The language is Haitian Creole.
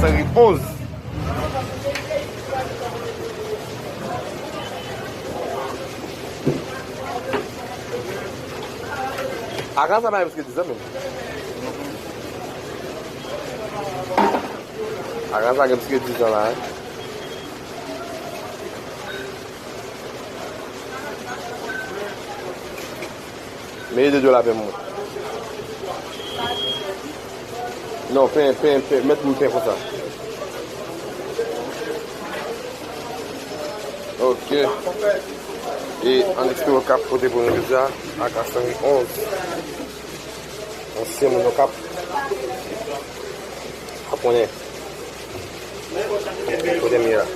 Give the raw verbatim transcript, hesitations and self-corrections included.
Ri onz. Aka sa pa gen plis ke diz an menm. Aka sa gen plis ke diz an la, wi. Mete de dola pen mwen. Non, pen, pen, pen, mèt m pen konsa. Ok. E ann eksplore kap pote pou nou deja, aka san onz. Ansyen moun yo kap, kap konnen. Kote m ye la.